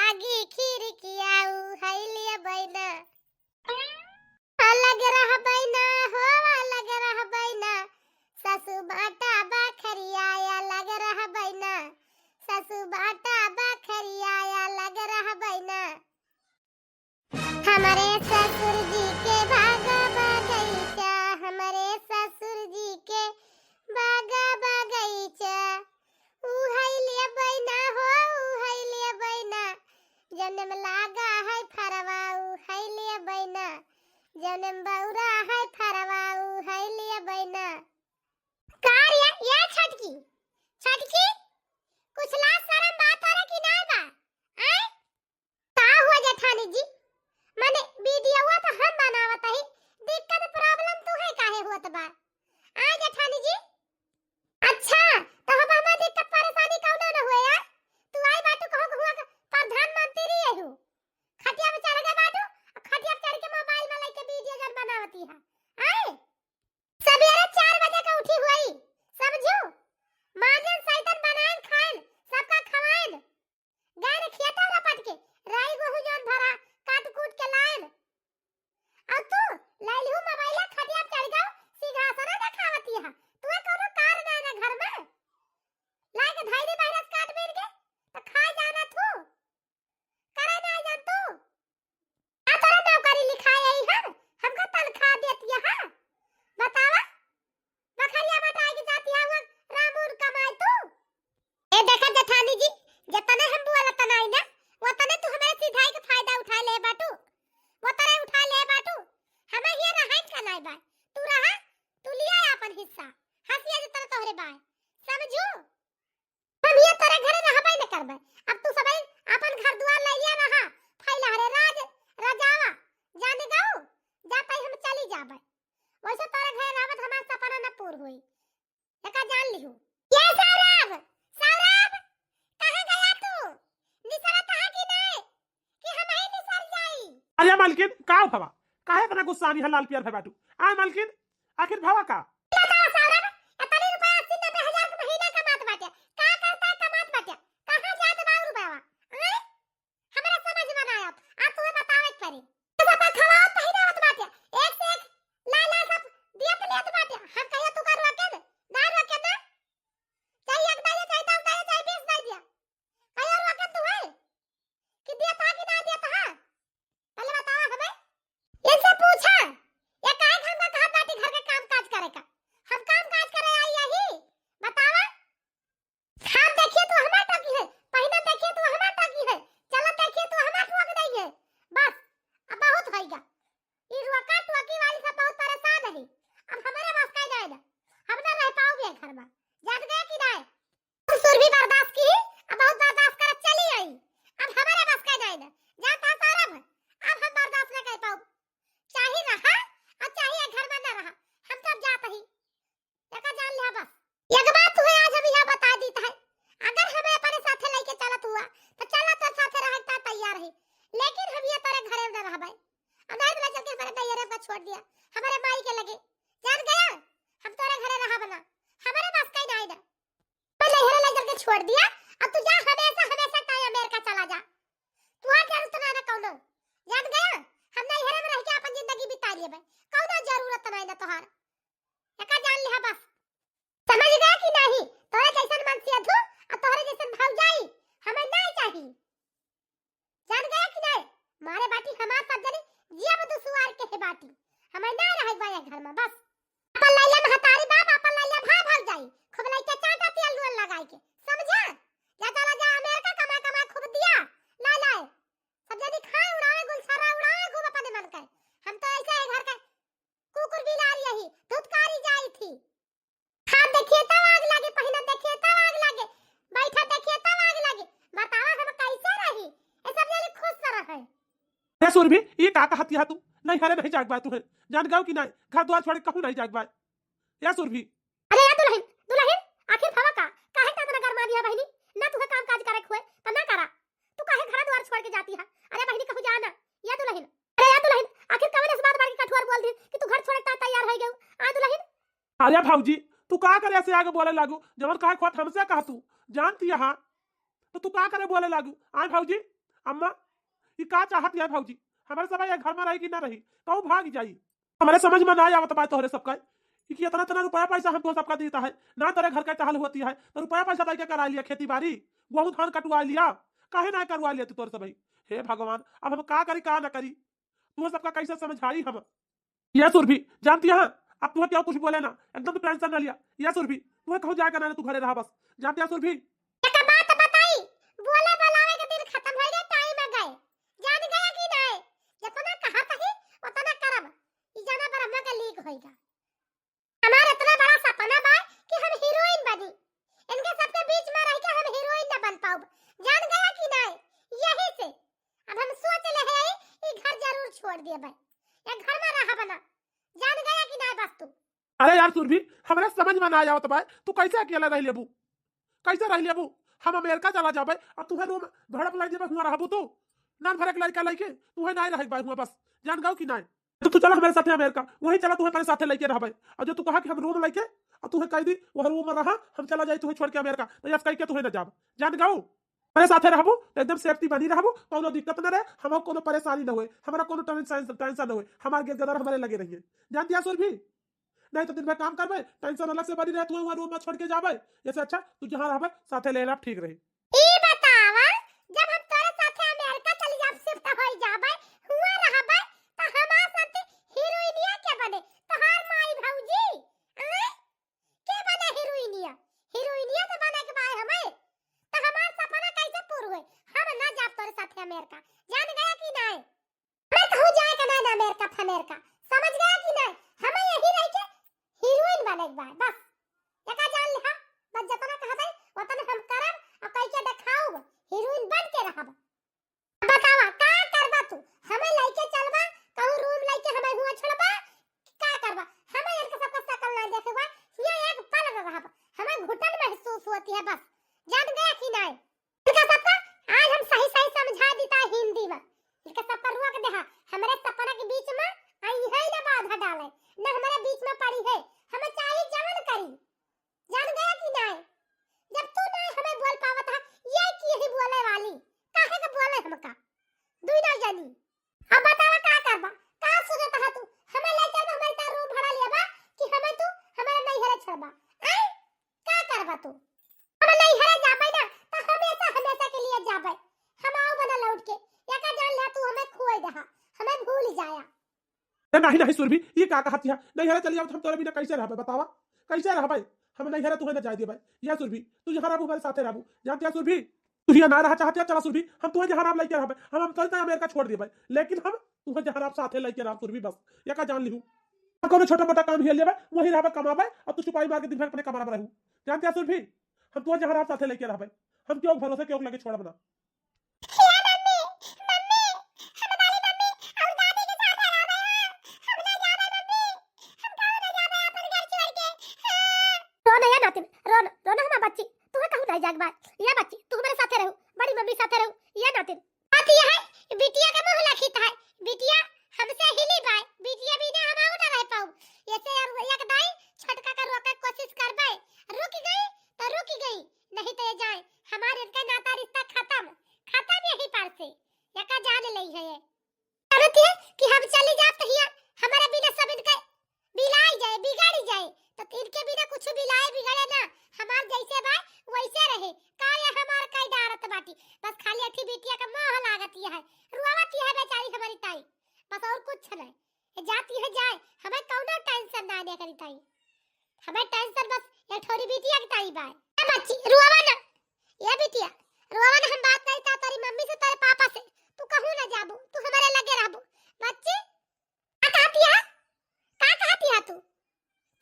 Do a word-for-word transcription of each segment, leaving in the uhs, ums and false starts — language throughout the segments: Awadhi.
आगी खिड़किया उ हइले बैना। अलग रहबै ना हो, अलग रहबै ना, ससु बाटा बखरिया अलग रहबै ना, ससु बाटा बखरिया अलग रहबै ना। हमरे ससुर जी के बाग बगैचा, हमरे ससुर जी के बाग बगैचा, उ हइले बैना हो, उ हइले बैना, जौने में लागा है फरवा, उ हइले बैना, जौने में बौरा है फरवा, उ हइले बैना। का रे, ये छोटकी, छोटकी, कुछ लाज शरम बात तोरे की नाय बा? आय? का हुआ जेठानी जी? माने वीडियोवा तो हम बनावत ही, दिक्कत problem तुहे काहे होत बा? आ जेठानी जी? अच्छा, तो हम हमार दिक्कत परेशानी कौनो न हुए यार। तू आई बाटू कहूँ के हुआ के प्रधानमंत्री यहू। खटिया पे चढ़ गए बाटू, आ खटिया पे चढ़ के मोबाइल में लेके वीडियो जन बनावती है। आए? सबेरे चार बजे का उठी हुई, समझू? माजन सैतन बनाइन खाइन, सबका खवाइन। गए रहे खेते रपट के, राई गोहूं जौन धरा, काट कूट के लाइन। और तू लैलहू मोबाइल खटिया पे चढ़ गयो, सिंहासन देखावती है। तू कौनो कार ना ना घर में। लाए के धैर्य वायरस काट मिल के, तो खाए जाना तू। करे ना जान तू। आ तोरा नौकरी लिखाए आई है, हमका तनख्वाह देती है, हाँ? बतावा, बखरिया बटाई के जाती है, वो राम उर कमाए तू। ए देखा जेठानी जी, जतने हम बोलत नाई ना, वतने तू हमारे सिधाई के फायदा उठा ले बाटू, वतने उठा ले बाटू। हमें ये रहाइन का नाई बा, तू रहा, तू लिया अपन हिस्सा, हंसिया जतने तोहरे बाय, समझू? हम ये तोरे घरे रहबे न करबे। अब तू सबे अपन घर दुआर ले लिया रहा, फैला रे राज रजावा, जाने गऊ, जा तई हम चली जाबे। वैसे तोरे घरे रहबे त हमार सपना न पूर होई। एका जान लिहू। ये सौरभ, सौरभ, कहाँ गया तू? निसरत है कि नहीं? कि हम ही निसर जाई? अरे मालकिन, का भवा? काहे इतना गुस्सानी है लाल पियर भय बाटू? आय मालकिन, आखिर भवा का? बताओ सौरभ, इतनी रुपया अस्सी नब्बे हजार के महीना कमात बाटे। का करता है कमात बाटे? कहाँ जात बा उ रुपया? आय? हमरा समझ में ना आवत। आ तुम्हें बतावे के पड़ी। सब खवावत पहिरावत बाटे। एक से एक ला ला सब दियत लेत बाटे। हम कहिए तू का रोके दे? ना रोके ना। चाहे एक दे दे, चाहे दस दे दे, चाहे बीस दे दिया। कहिए रोके तू है? कि दिया था कि ना दिया था? पहले बतावा हमें। इनसे पूछा, ये काहे के हमका कहत बाटी घर के काम काज करे का? हम काम काज करे आई यही, बतावा। खात देखिए तू हमार टोकी है, पहिना देखिए तू हमार टोकी है, चलत देखिए तू हमार टोक देई है। बस, अब बहुत होइगा। ई रुआका टोकी वाली सब बहुत परेशान है। अब हमारे बस का जाए ना, हम ना रह पाओगे घर में। जान गया कि नाय? सुरभि बर्दाश्त की, अब बहुत बर्दाश्त करत चली आई। अब हमारे बस का जाए ना। जा ता सौरभ, अब हम बर्दाश्त न कर पाऊ। चाहे रहा और चाहे ये घर में ना रहा, हम तो अब जात ही। एका जान लिया बस। एक बात तुहे आज हम यहाँ बता दीत है, अगर हमें अपने साथे लेके चलत हुआ, तो चला तो साथे रहे का तैयार है, लेकिन हम ये तोरे घरे में न रहबे। अनाथ में चल के हमारे नैहरे का छोड़ दिया, हमारे माई के लगे। जान गया, हम तोरे घरे रहब ना, हमारे बस का ही नहीं ना। मैं नैहरे ले चल के छोड़ दिया, अब तू जा, हमेशा, हमेशा का अमेरिका चला जा। तुहार जरूरत ना ना कौनो। जान गया, हम नैहरे में रह के अपन जिंदगी बिता लेबे, कौनो जरूरत ना ना तोहार। एका जान लिहा बस। समझ गया कि नहीं? तोरे जैसन मनसेधू और तोहरे जैसन भौजाई हमें नहीं चाहिए। जान गया कि नहीं? मारे बाटी हमार सब जने जियब दुसुआर के है बाटी। हमें ना रहे बा ये घर में बस। अपन लैला महतारी बाप, अपन लैला भा भौजाई। खूब लैके चाटा तेल नून लगाई के। समझा? जा चला जा अमेरिका कमा कमा खूब दिया। ला लाए। सब जने खाए उड़ावे गुलछर्रा उड़ावे खूब अपने मन के। हम तो ऐसे है घर के कुकुर बिलार यही धुतकारी जाई थी। खात देखिए तब आग लागे, पहिनत देखिए तब आग लागे, बैठत देखिए तब आग लागे। बतावा हम कैसे रही? ये सब जने खुश से रहे। ए सुरभि, ई का कहत हया तू? नैहरे नहीं जाग बा तुहे। जान गयो कि नहीं? घर द्वार छोड़ के कहूँ नहीं जाग बा। ए सुरभि। अरे ए दुलहिन, दुलहिन, आखिर भवा का? काहे का इतना गरमानी है बहिनी? ना तुहे काम काज करे के हुए, त ना करा। तू काहे घर द्वार छोड़ के जाती है? अरे बहिनी कहूँ जा ना। ए दुलहिन, अरे ए दुलहिन, आखिर कवन ऐसी बात बाड़ी कठोर बोल दी कि तू घर छोड़े ता तैयार हो गयो? आ दुलहिन, अरे भौजी, तू का करे ऐसे आगे बोले लागू? जवन कहे खोट हमसे कह तू, जानती है, हाँ? तो तू का करे बोले लागू? आय भौजी, अम्मा, ई का चाहत है भौजी? हमरे सब ये घर में रही कि ना रही? कहूँ भाग जाई? हमरे समझ में ना आवत बा तोहरे सबका, ई कि इतना, इतना रुपया पैसा हम तो सबका देता है, ना तोरे घर का टहल होती है, तो रुपया पैसा दे के करा लिया खेती बाड़ी, गेहूं धान कटवा लिया, काहे ना करवा लिया तू तोरे सब? हे भगवान, अब हम का करी, का ना करी, तू सबका कैसे समझाई हम? या सुरभि, जानती है, अब तुम्हें क्यों कुछ बोले ना, एकदम तो टेंशन ना लिया। या सुरभि, तुम्हें कहूँ जाए का ना, तू घरे रहा बस। जानती है सुरभि? एक बात बताई, बोले बोलावे के दिन खत्म हो गए, टाइम आ गए। जान गया कि नहीं? जितना कहत ही, उतना करब। ई जाना पर हमरा के लीक होइगा। हमार इतना बड़ा सपना बा कि हम हीरोइन बनी। इनके सबके बीच में रह के हम हीरोइन न बन पाउब। जान गया कि नहीं? यही से अब हम सोच ले है, ई घर जरूर छोड़ देबे। ये घर में रहब ना। जान गया कि नहीं बस तू? अरे यार सुरभि, हमरा समझ में ना आवत बा, तू कैसे अकेला रह लेबू? कैसे रह लेबू? हम अमेरिका चला जाबे, अब तुहे रूम भाड़ा पर लाई देबे, हुआं रहबू तू? नान भरे के लड़का लइके, तुहे ना रहे बा हुआं बस। जान गऊ कि नहीं? तो तू चला हमरे साथे अमेरिका, वहीं चला, तुहे अपने साथे लइके रहबे। और जो तू कहा कि हम रूम लइके, और तुहे कह दी, वह रूम में रहा, हम चला जाई तुहे छोड़ के अमेरिका, तो यस कह के तुहे ना जाब। जान गऊ? हमरे साथे रहबू, तो एकदम सेफ्टी बनी रहबू, कौनो दिक्कत ना रहे, हमको कौनो परेशानी ना होए, हमरा कौनो टेंशन, टेंशन ना होए, हमार गेल गदर हमरे लगे रहिए। जान दिया सुरभि? नहीं तो दिन भर काम करबे, टेंशन अलग से बनी रहे, तू वहाँ रूम में छोड़ के जाबे। ऐसे अच्छा तू जहाँ रहबे, साथे ले लेब, ठीक रही। ई बतावा, जब हम तोरे साथे अमेरिका चली जाब, शिफ्ट होई जाबे, हुआं रहबे, तो हमार साथे हीरोइनिया के बने? तोहार माई भौजी? आय? के बने हीरोइनिया? हीरोइनिया तो बने के बाय हमें। तो हमार सपना कैसे पूर होए? हम ना जाब तोरे साथे अमेरिका। जान गया कि नहीं? हमें कहूँ जाए के ना, ना अमेरिका फमेरिका, समझ गया कि नहीं? हमें यही रह के हीरोइन बने के बा, बस। एका जान लिहा, बस जितना कहत है, उतने हम करब, और कह के देखाउब, हीरोइन बन के रहब। अब बतावा, का करबा तू? हमें लइके चलबा, कहूँ रूम लइके हमें हुआं छोड़बा, का करबा? हमें इनके सबका शकल ना देखे बा, ये एक पल न रहब, हमें घुटन महसूस होती है, बस। जान गया कि नहीं? इनका सबका आज हम सही सही समझा देता हिंदी में। इनका सबका रोक देहा, हमरे सपना के बीच में आई है ना बाधा डाले, न हमारे बीच में पड़ी है। हमें चाहे जवन करी, जान गया कि नाय? जब तू नाय हमें बोल पावत है, ये की ही बोले वाली, काहे के बोले हमका? दुई ना जानी। अब बतावा का करबा, का सोचत है तू? हमें ले चल, हमें इतना रूम भाड़ा लेबा कि हमें तू हमारे नैहरे छोड़बा? आय, का करबा तू? हम नैहरे जाबे ना, तो हमेशा, हमेशा के लिए जाबे। हम आओ बना लौट के। या का जान ले तू हमें खोए दहा, हमें भूल जाया। ए, नहीं, नहीं सुरभि, ये का कहत है? नैहरे चली जाओ तो हम तोरे बिना कैसे रहबे, बतावा? कैसे रहबे? हम नैहरे तुहे ना जाए देबे। या सुरभि, तू यहाँ रहबू, हमारे साथे रहबू। जानती है सुरभि, तू हिया ना रहा चाहत है, चला सुरभि, हम तुहे जहाँ रहब लइके रहबे, हम, हम चलते अमेरिका छोड़ देबे, लेकिन हम तुहे जहाँ रहब साथे लइके रहब सुरभि, बस। या का जान लिहू। अब कोनो छोटा मोटा काम हिया लेबे, वही रहबे कमाबे, अब तू चुपाई मार के दिन भर अपने कमरा में रहू। जानते हैं सुरभि, हम तुहे जहाँ रहब साथे लइके रहबे, हम क्यों भरोसे क्यों लगे छोड़ब ना। हे मम्मी, मम्मी, हम बड़ी मम्मी और दादी के साथ रहबे, हम ना जाबे मम्मी, हम कहूँ ना जाबे अपन घर छोड़ के। हाँ। रो ना या नातिन, रो ना, रो ना हमार बच्ची, तू कहूँ नहीं जाग बा। या बच्ची, तू हमारे साथे रहू, बड़ी मम्मी साथे रहू, या नातिन। बात यह है, बिटिया के मुँह लखित है, बिटिया हमसे हिली बाय, बिटिया बिना हम आऊ ना रह पाऊ। ऐसे अब एक दाई छोटका का रोके कोशिश करबे, रुक गई तो रुक गई, नहीं तो ये जाए, हमारे इनका नाता रिश्ता खत्म, खत्म यही पर से, यका जान लई है ये। जानत है कि हम चली जाब तो हिया हमारे बिना सब इनके बिलाई जाए, बिगाड़ी जाए, तो इनके बिना कुछ बिलाए बिगड़े ना, हमार जैसे बा वैसे रहे। का ये हमार कई डारत बाटी, बस खाली अठी बिटिया का मोह लागत है, रुआवत है बेचारी हमारी ताई, बस और कुछ नहीं। ये जाती है जाए, हमें कौनो टेंशन ना आने करी ताई, हमें टेंशन बस एक ठोरी बिटिया की ताई बा। ए बच्ची, रुआवा ना, ये बिटिया, रुआवा ना, हम बात नहीं था तेरी मम्मी से, तेरे पापा से, तू कहूँ ना जाबू, तू हमारे लगे रहबू। बच्ची, का कहती है? का कहती है तू?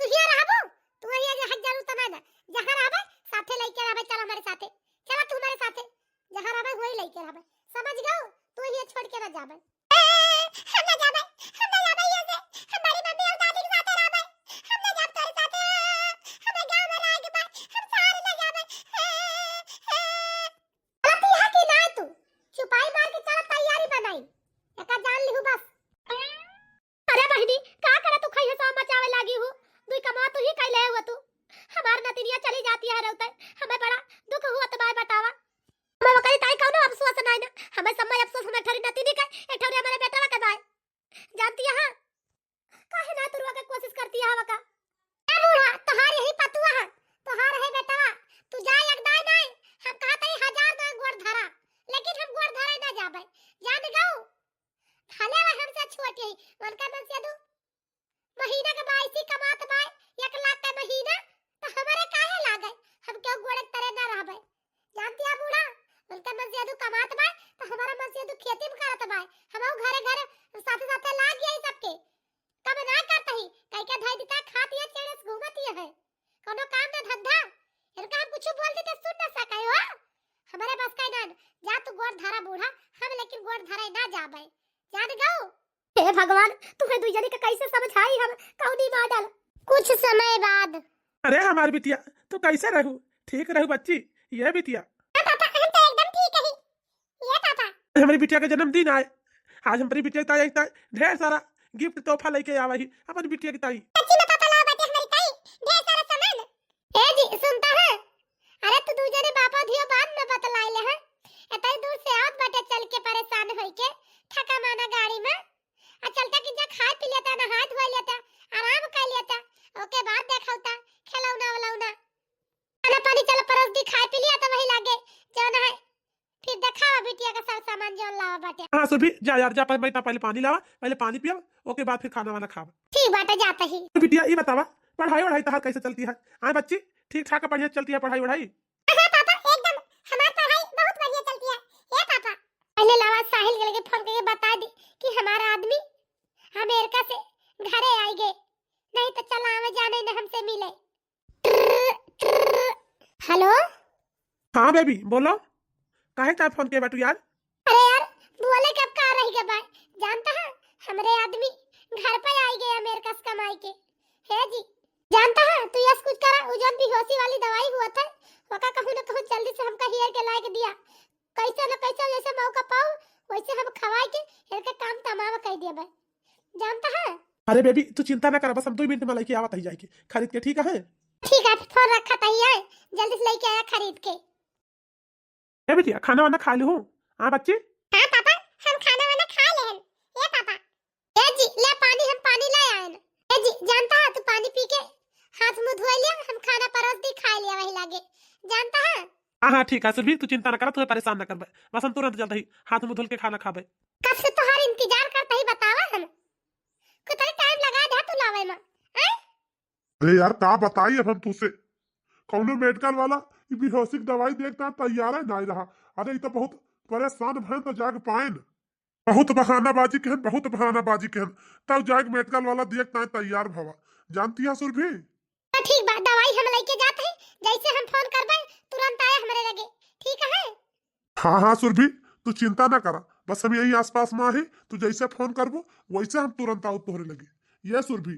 तू हिया रहबू? तू हिया जे हट जरूर तना ना। जहाँ रहबे, साथे लइके रहबे, चल हमारे साथे। चला तू हमारे साथे। जहाँ रहबे, वही लइके रहबे। समझ गऊ? तू हिया छोड़ के ना जाबे। ए, हम ना जाबे, हम ना जाबे हिया से। हम बड़ी मम्मी और दादी के साथे रहबे। हम ना जाब तोरे साथे। हमें गाँव में रहे के बा। हम सारे ना जाबे। ए, ए। गलती है कि ना तू? चुपाई मार के चला तैयारी बनाई। एका जान लिहू बस। अरे बहिनी, का करे तू खइहे सो मचावे लागी हूँ? दुई कमा तू ही कैले हुआ तू। हमार नतिनिया चली जाती है रहते, हमें बड़ा दुख हुआ तो बाय बतावा। हमें ओकरी ताई कौनो अफसोस नाई ना, हमें समय अफसोस हमारे ठौरी नतिनी का, एक ठौरी हमारे बेटवा का बाय। जानती है, काहे ना तू रोके कोशिश करती है वका? ए बूढ़ा, तोहार यही पतुआ है, तोहार है बेटवा, तू जा एक दाई नाई, हम कहत हई हजार दाई गोड़ धरा, लेकिन हम गोड़ धरे ना जाबे, जान गऊ। भले वह हमसे छोट ही, उनका मन से दू महीना के बाईसी कमात बाय, एक लाख के महीना, तो हमारे काहे लागे? हम क्यों गोड़े तरे ना रहबे? जानती है बूढ़ा, उनका मन से दू कमात बाय, तो हमारा मन से दू खेती में करत बाय, हम घरे घरे साथे साथे लाग गए सबके। कम ना करत ही, कई के धई देता, खात ये चेड़े से घूमत ये है, कोनो काम ना धंधा। इनका हम कुछ बोल देते, सुन ना सके हो। हमारे बस का ना, जा तू गोड़ धरा बूढ़ा, हम लेकिन गोड़ धरे ना जाबे, जान गऊ। हे भगवान, तू है दुई जनी के कैसे समझाई हम, कौनी मॉडल। कुछ समय बाद। अरे हमार बिटिया, तू कैसे रहू? ठीक रहू बच्ची? ये बिटिया। हाँ पापा, हम तो एकदम ठीक ही। ये पापा। आज हमारी बिटिया के जन्मदिन आए, आज हमारी बिटिया के ताई, ताई ढेर सारा गिफ्ट तोहफा लेके आवा ही अपन बिटिया की ताई। सच्ची में पापा लावा बाटे हमारी ताई ढेर सारा सामान। ए जी, सुनता है? अरे तू दू जने बापा धियो बात में बतलाइले हैं। एतई दूर से आवत बाटे चल के परेशान होई के, थका माना गाड़ी में। आ चलता कि जा खाए पी लेता, नहाए धोए लेता, आराम कर लेता, ओके बाद देखौता, खिलौना उलौना। खाना पानी चलो परोस दी, खाए पी लिया तो वही लागे, जौन है। फिर देखावा बिटिया का सब सामान जौन लावा बाटे। हाँ सुरभि, जा यार, जा, पह-, पहले, पहले पानी लावा, पहले पानी पिया, ओके बाद फिर खाना वाना खावा। ठीक बाटे, जाता ही। तो बिटिया, ये बतावा, पढ़ाई वढ़ाई तहार कैसे चलती है? हाँ बच्ची, ठीक ठाक बढ़िया चलती है पढ़ाई वढ़ाई? हाँ पापा, एकदम हमार पढ़ाई बहुत बढ़िया चलती है। ए पापा, पहले लावा साहिल के लगे फोन करके बता दी कि हमारा आदमी अमेरिका से घरे आई गए, नहीं तो चला आवे जाने न हमसे मिले। हेलो। हाँ बेबी, बोलो, काहे का फोन किया बाटू यार? अरे यार, बोले के अब का रह गया बाय, जानता है, हमरे आदमी घर पे आई गए अमेरिका से कमाई के। हे जी, जानता है, तू यस कुछ करा, उ जौन बेहोशी वाली दवाई हुआ था, ओका कहूँ न कहूँ जल्दी से हमका हेर के लाए के दिया। कैसे न कैसे जैसे मौका पाओ, वैसे हम खवाए के इनके काम तमाम कर दिया बाय। जानता है? अरे बेबी, तू चिंता ना करा, बस हम दो मिनट में लेके आवत ही जाके खरीद के, ठीक है? ठीक है, फिर फोन रखा तही है, जल्दी से लेके आया खरीद के। ए बिटिया, खाना वाना खा लू? हाँ बच्ची? हाँ पापा, हम खाना वाना खा लेहन। ए पापा, ए जी, ले पानी, हम पानी ले आयन। ए जी, जानता है, तू पानी पी के हाथ मुंह धोए लिया, हम खाना परोस दी, खा लिया वही लागे। जानता है? हाँ, हाँ, ठीक है सुरभि, तू चिंता ना करा, तू परेशान ना करबे, बस हम तुरंत चलत ही, हाथ मुंह धुल के खाना खाबे। कब से तोहार इंतजार करत ही, बतावा हम। कितना टाइम लगा दे तू लावे में, हैं? अरे यार, का बताई अब हम तुसे, कौनो मेडिकल वाला ई बेहोशी के दवाई देख ना तैयार है ना रहा। अरे, ई तो बहुत परेशान भयन तो जाके पाएन। बहुत बहानाबाजी कहन, बहुत बहानाबाजी कहन, तब जाके मेडिकल वाला देख ना तैयार भवा। जानती है सुरभि? तो ठीक बा, दवाई हम लेके जात है, जैसे हम फोन करबे, तुरंत आए हमरे लगे, ठीक है? हाँ, हाँ, सुरभि, तू चिंता ना करा, बस हम यही आसपास में ही, तू जैसे फोन करबो, वैसे हम तुरंत आउब तोहरे लगे। ये सुरभि,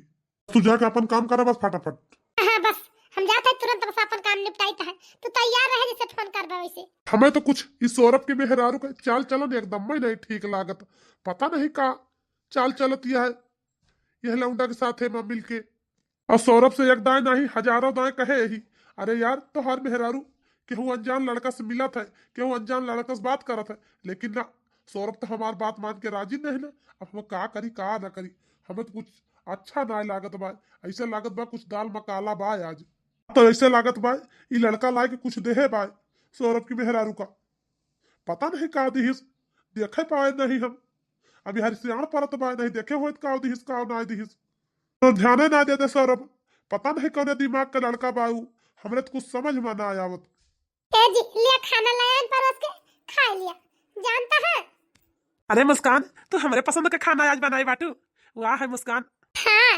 तू जाके अपन काम करा बस फटाफट। हाँ, बस, हम जात है तुरंत, बस अपन काम निपटाइत है, तू तैयार रहे, जैसे फोन करबे वैसे। हमें तो कुछ इस सौरभ के मेहरारू का चाल चलन एकदम में नहीं ठीक लागत, पता नहीं का चाल चलत यह है, यह लौंडा के साथ है मिल के। और सौरभ से एक दाएं नहीं, हजारों दाएं कहे यही। अरे यार, तोहार मेहरारू केहू अनजान लड़का से मिलत है, केहू अनजान लड़का से बात करत है, लेकिन ना, सौरभ तो हमार बात मान के राजी नहीं ना। अब हम का करी, का ना करी, हमें तो कुछ अच्छा ना लागत बा। ऐसे लागत बा कुछ दाल में काला बा आज। तो ऐसे लागत बा, ई लड़का लाए के कुछ देहे बा सौरभ की मेहरारू का। पता नहीं का दिहिस, देखे पाए नहीं हम। अभी हर सियाण परत बा, नहीं देखे होत का दिहिस, का ना दिहिस। तो ध्याने ना देते सौरभ, पता नहीं कौने दिमाग का लड़का बा ऊ, हमरे तो कुछ समझ में ना आवत। ए जी, लिया खाना ले आयन परोस के, खा लिया, जानता है? अरे मुस्कान, तू हमरे पसंद का खाना आज बनाई बाटू। वाह है मुस्कान। हाँ,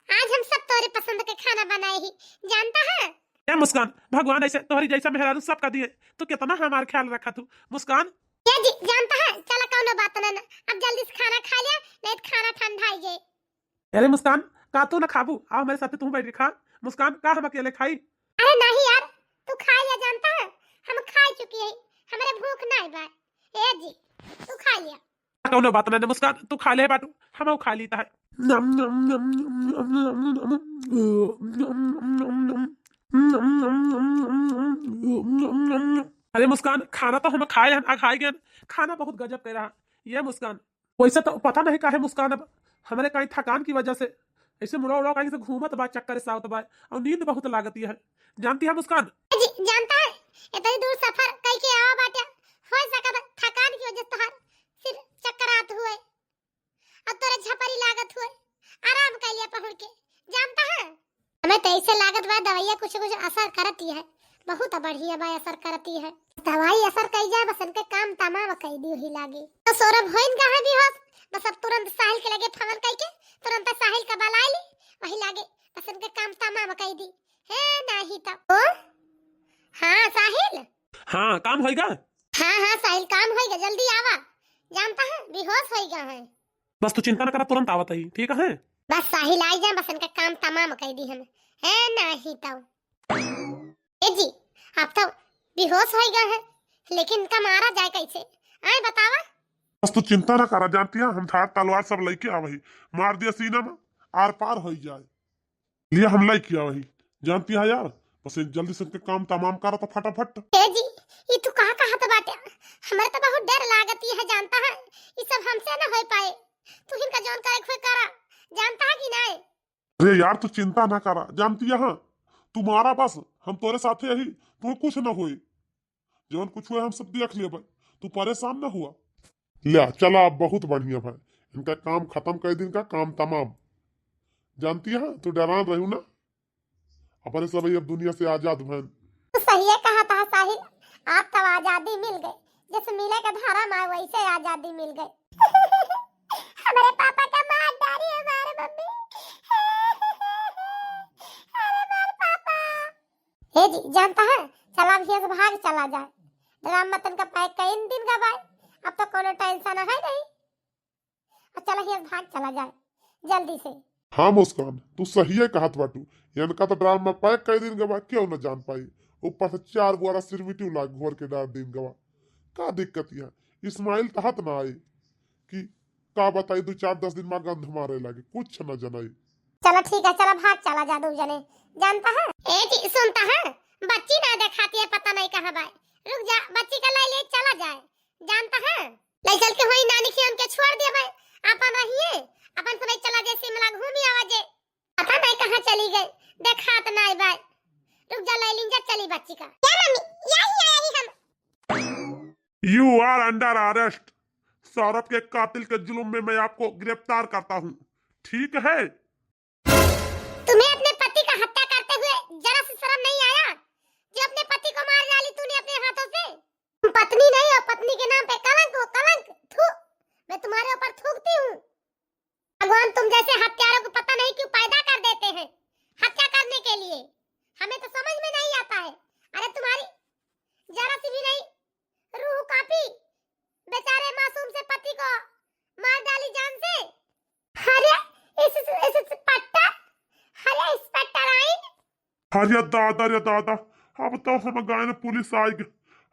आज हम सब तोरे पसंद के खाना बनाए ही, जानता है? ए मुस्कान, भगवान ऐसे तोहरी जैसा मेहरारू सबका दिए, तू कितना हमार ख्याल रखा तू मुस्कान। ए जी, जानता है, चला कौनो बात ना, ना, अब जल्दी से खाना खा लिया, नहीं तो खाना ठंडा ही जाए। अरे मुस्कान, का तू ना खाबू? आओ हमारे साथ, तू बैठ के खा। मुस्कान, का हम अकेले खाई? अरे नहीं यार, तू खा लिया, जानता है, हम खा चुकी है, हमारे भूख नहीं बा। ए जी, तू खा लिया। कौनो बात नहीं मुस्कान, तू खा ले बाटू, हम खा लीता है। अरे मुस्कान, खाना तो हम खाए हन, आ खाए गए हन। खाना बहुत गजब के रहा। ये मुस्कान, वैसे तो पता नहीं काहे मुस्कान अब हमरे कहीं थकान की वजह से ऐसे मुड़ा उड़ा कहीं से घूमत बा, चक्कर से आवत बा और नींद बहुत लागती है। जानती है मुस्कान? जी, जानता है, इतनी दूर सफर कई के आवा बाटे, हो सकत है थकान की वजह से तोहार सिर चक्कर आत हुए। अब तोरे झपरी लागत हुए, आराम कर लिया पहुड़ के, जानता है? हमें तो ऐसे लागत बा दवाइया कुछ कुछ असर करती है, बहुत बढ़िया बा असर करती है। दवाई असर कर जाए बस इनके काम तमाम कर दी वही लागे। तो सौरभ होइन कहाँ बेहोश, बस अब तुरंत साहिल के लगे फोन करके तुरंत साहिल का बुला ली, वही लागे बस इनके काम तमाम कर दी। है नहीं तो ओ हाँ साहिल। हाँ, काम होइगा। हाँ हाँ साहिल, काम होइगा, जल्दी आवा, जानता है बेहोश होइगा है। बस तू चिंता न करा, तुरंत आवत ही, ठीक है? बस साहिल आई जाए, बस इनका काम तमाम कर दी हम। है नहीं तो ए जी, आप तो बेहोश होइगा है, लेकिन इनका मारा जाए कैसे? आए बतावा। बस तू चिंता न करा, जानती है हम धार तलवार सब लेके आवही, मार दिया सीना में, आर पार हो जाए। लिया हम लेके आवही, जानती है यार, बस ये जल्दी से इनके काम तमाम करा तो फटाफट। ए जी, ये तू कहाँ कहाँ तो बाटे, हमारे तो बहुत डर लागती है, जानता है, ये सब हमसे न हो पाए। तू इनका जौन करे खुद करा, जानता है कि नहीं? अरे यार, तू चिंता ना करा, जानती है, हाँ, तुम्हारा बस हम तोरे साथे यही, तुम्हें कुछ ना होए। जौन कुछ हुए हम सब देख लेबे, तू परेशान ना हुआ। ले चला, अब बहुत बढ़िया भाई, इनका काम खत्म कर दिन का काम तमाम। जानती है, तू डरान रहू ना, अपने सब अब दुनिया से आजाद भैन। तू सही है कहा था साहिल, आप तब आजादी मिल गए, जैसे मिले के धर्म आए वैसे आजादी मिल गए। हमारे पापा का मार डारी हमारे मम्मी। अरे मार पापा। ए जी, जानता है, चला अब हियां से भाग चला जाए। ड्राम मतन का पैक कई दिन का बाय, अब तो कोनो टेंशन है नहीं। अब चला हियां से भाग चला जाए जल्दी से। हाँ मुस्कान, तू सही है कहत बाटू, इनका तो ड्राम में पैक कई दिन का बा, क्यों न जान पाई। ऊपर से चार बुआरा सिरमिटी लाग घोर के डार दिन का बा। का दिक्कत है, इस्माइल तहत ना आई कि का बताई, दो चार दस दिन में गंध मारे लागे, कुछ न जनाई। चला ठीक है, चला भाग चला जा दू जने, जानता है? ए जी, सुनता है? बच्ची ना देखाती है, पता नहीं कहाँ बाय। रुक जा, बच्ची का लाई ले चला जाए, जानता है? ले चल के होई नानी के उनके छोड़ दे भाई, अपन रहिए, अपन समय चला जे शिमला घूमी आवा जे। पता नहीं कहाँ चली गई, देखात नहीं बाय। रुक जा, ले लिन जा, चली बच्ची का। क्या मम्मी, यही आया ही हम। You are under arrest। सौरभ के कातिल के जुल्म में मैं आपको गिरफ्तार करता हूँ, ठीक है? तुम्हें अपने पति का हत्या करते हुए जरा सी शर्म नहीं आया जो अपने पति को मार डाली तूने अपने हाथों से? तुम पत्नी नहीं हो, पत्नी के नाम पे कलंक हो, कलंक। थू, मैं तुम्हारे ऊपर थूकती हूँ। भगवान तुम जैसे हत्यारों को पता नहीं क्यों पैदा कर देते हैं, हत्या करने के लिए। हमें तो समझ में नहीं आता है। अरे तुम्हारी जरा सी भी नहीं रूह कांपी, बेचारे मासूम से पति को मार डाली जान से। अरे इस, इस, इस, इंस्पेक्टर, अरे इंस्पेक्टर आइन। अरे दादा रे दादा, अब तो हम गायन पुलिस आइग,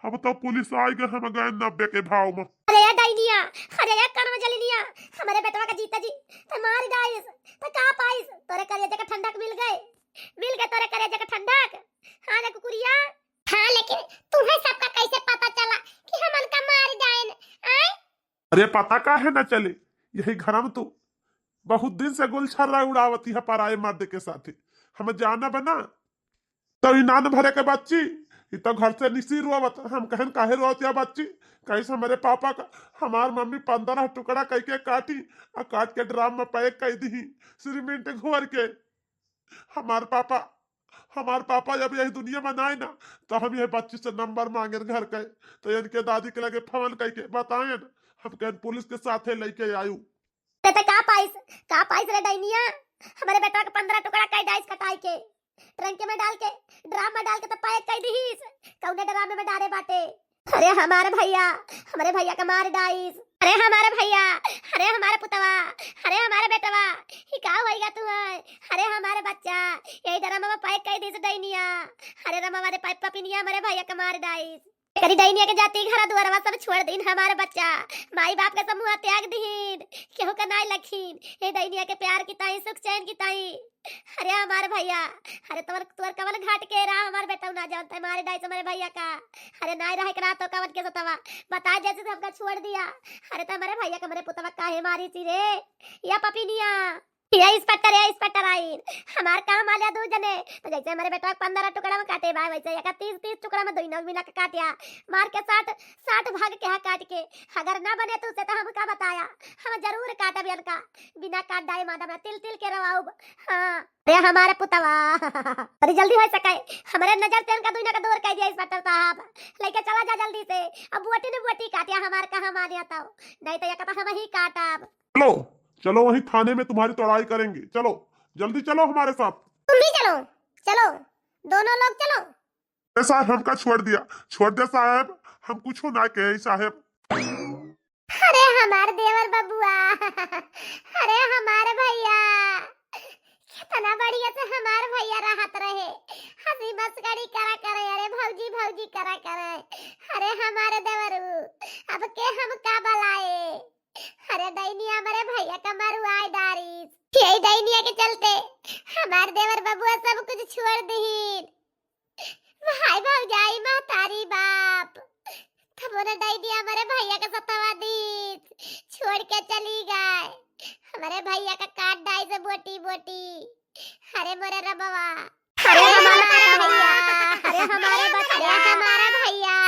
अब तो पुलिस आइग हम गायन नब्बे के भाव में। अरे या डाइनिया, अरे या कर्म जलिनिया, हमारे बेटवा का जीता जी तो मार डाइस, तो का पाइस, तोरे करेजा का ठंडक मिल गए, मिल गए तोरे करेजा का ठंडक। हाँ रे कुकुरिया। हाँ, लेकिन तुम्हें सबका कैसे पता चला कि हम उनका मार डाइन? आए? अरे पता काहे ना चले, यही घर में तो बहुत दिन से गुलछर्रा उड़ावती है पराए मर्द के साथे। हम जाना बना तो इनान भरे के बच्ची, इ तो घर से निसी रोवत। हम कहन काहे रोवत या बच्ची, कहीं से हमारे पापा का हमार मम्मी पंद्रह टुकड़ा कह के काटी और काट के ड्राम में पैक कर दी सिरमिंट घोर के। हमार पापा, हमार पापा जब यही दुनिया में नाय ना, तो हम यह बच्ची से नंबर मांगे घर के, तो इनके दादी के लगे फोन करके बताएन, हम कहन पुलिस के साथे लेके आयु। ते, ते का पाइस, का पाइस रे डाइनिया? हमारे बेटवा के पंद्रह टुकड़ा कई डाइस कटाई के, ट्रंक में डाल के, ड्राम में डाल के तो पैक कर दीस। कौने ड्राम में डारे बाटे? अरे हमारे भैया, हमारे भैया का मार डाइस। अरे हमारे भैया, अरे हमारे पुतवा, अरे हमारे बेटवा, ये का होइगा तू है? अरे हमारे बच्चा, यही ड्राम में पैक कर दीस डाइनिया। अरे रमा, हमारे पापा पिनिया हमारे भैया का मार डाइस। करी डाइनिया के जाती घर दुआरवा सब छोड़ दीन, हमारे बच्चा माई बाप के समूह त्याग दीन, केहू का नाय लखीन। ए डाइनिया के प्यार की ताई, सुख चैन की ताई, अरे हमारे भैया, अरे तोर तोर कवन घाट के रहा हमार बेटा ना जानते, मारे डाई से हमारे भैया का। अरे नाई रहे के रहा तो कवन के सतवा, बता जैसे से हमका छोड़ दिया। अरे तो हमारे भैया का हमारे पुतवा काहे मारी सी रे, या पपिनिया। ये इंस्पेक्टर, ये इंस्पेक्टर आइन, हमार काम आल्या दू जने, तो जैसे हमारे बेटा पंद्रह टुकड़ा में काटे बा, वैसे एक तीस तीस टुकड़ा में दोनों मिला के काटिया, मार के साठ साठ भाग के हा काट के। अगर ना बने तो उसे तो हमका बताया, हम जरूर काटब इनका, बिना काट डाए मादम ना तिल तिल के रवाउब। हाँ। अरे हमारे पुतवा, अरे जल्दी हो सके, हमारे नजर से इनका दुनिया का दूर कर दिया इंस्पेक्टर साहब, लेके चला जा जल्दी से। अब बोटी ने बोटी काटिया हमार कहाँ मानिया तो, नहीं तो ये कहता हम ही काटब। चलो, चलो वहीं थाने में तुम्हारी तोड़ाई करेंगे। चलो, जल्दी चलो हमारे साथ। तुम भी चलो, चलो, दोनों लोग चलो। ए साहब, हमका छोड़ दिया, छोड़ दे साहब, हम कुछ ना कहे साहब। अरे हमार देवर बबुआ, अरे हमार भैया, कितना बढ़िया से हमार भैया रहत रहे, हंसी मस्करी करा करे, अरे भौजी भौजी करा करे। अरे हमारे देवरू, अब के हम का बलाए? अरे डैनिया हमरे भैया का मरुआई डारिस। यही डैनिया के चलते हमार देवर बबुआ सब कुछ छोड़ दीन। भाई भौजाई महतारी बाप, तब उन्हें डैनिया हमरे भैया के सतावा दीस, छोड़ के चली गए। हमरे भैया का काट डाई से बोटी बोटी। अरे मोरे रबवा, अरे हमारे भैया, अरे हमारे बच्चा, हमारा भैया।